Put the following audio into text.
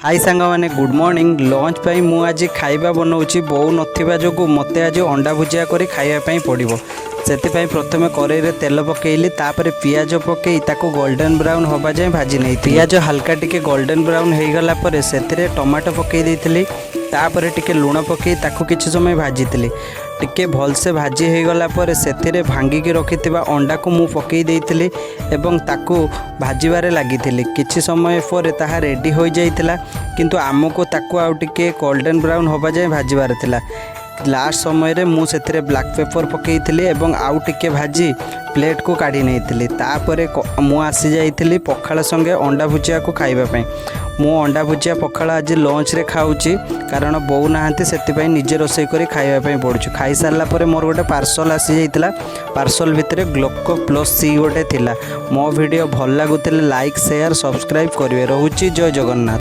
High ସାଙ୍ଗମାନେ, good morning. Launch ପାଇଁ ମୁଁ ଆଜି ଖାଇବା ବନାଉଛି। ବୋଉ ନଥିବା ଯୋଗୁଁ ମୋତେ ଆଜି ଅଣ୍ଡା ଭୁଜିଆ କରି ଖାଇବା ପାଇଁ ପଡ଼ିବ। ସେଥିପାଇଁ ପ୍ରଥମେ କରେଇରେ ତେଲ ପକାଇଲି। ତାପରେ ପିଆଜ ପକାଇ ତାକୁ ଗୋଲ୍ଡେନ୍ ବ୍ରାଉନ୍ ହେବା ଯାଏଁ ଭାଜି ନେଇ, ପିଆଜ ହାଲକା ଟିକେ ଗୋଲ୍ଡେନ୍ ବ୍ରାଉନ୍ ହେଇଗଲା ପରେ ସେଥିରେ ଟମାଟୋ ପକାଇ ଦେଇଥିଲି। ତାପରେ ଟିକେ ଲୁଣ ପକାଇ ତାକୁ କିଛି ସମୟ ଭାଜିଥିଲି। ଟିକେ ଭଲସେ ଭାଜି ହେଇଗଲା ପରେ ସେଥିରେ ଭାଙ୍ଗିକି ରଖିଥିବା ଅଣ୍ଡାକୁ ମୁଁ ପକାଇ ଦେଇଥିଲି ଏବଂ ତାକୁ ଭାଜିବାରେ ଲାଗିଥିଲି। କିଛି ସମୟ ପରେ ତାହା ରେଡ଼ି ହୋଇଯାଇଥିଲା, କିନ୍ତୁ ଆମକୁ ତାକୁ ଆଉ ଟିକେ ଗୋଲ୍ଡେନ୍ ବ୍ରାଉନ୍ ହେବା ଯାଏଁ ଭାଜିବାର ଥିଲା। ଲାଷ୍ଟ ସମୟରେ ମୁଁ ସେଥିରେ ବ୍ଲାକ୍ ପେପର୍ ପକାଇଥିଲି ଏବଂ ଆଉ ଟିକେ ଭାଜି ପ୍ଲେଟ୍କୁ କାଢ଼ି ନେଇଥିଲି। ତାପରେ ମୁଁ ଆସିଯାଇଥିଲି ପଖାଳ ସଙ୍ଗେ ଅଣ୍ଡା ଭୁଜିଆକୁ ଖାଇବା ପାଇଁ। ମୁଁ ଅଣ୍ଡା ଭୁଜିଆ ପଖାଳ ଆଜି ଲଞ୍ଚରେ ଖାଉଛି, କାରଣ ବୋଉ ନାହାନ୍ତି, ସେଥିପାଇଁ ନିଜେ ରୋଷେଇ କରି ଖାଇବା ପାଇଁ ପଡ଼ୁଛି। ଖାଇସାରିଲା ପରେ ମୋର ଗୋଟେ ପାର୍ସଲ୍ ଆସିଯାଇଥିଲା। ପାର୍ସଲ୍ ଭିତରେ ଗ୍ଲୋକୋ ପ୍ଲସ୍ ସି ଗୋଟେ ଥିଲା। ମୋ ଭିଡ଼ିଓ ଭଲ ଲାଗୁଥିଲେ ଲାଇକ୍, ସେୟାର, ସବସ୍କ୍ରାଇବ୍ କରିବେ। ରହୁଛି, ଜୟ ଜଗନ୍ନାଥ।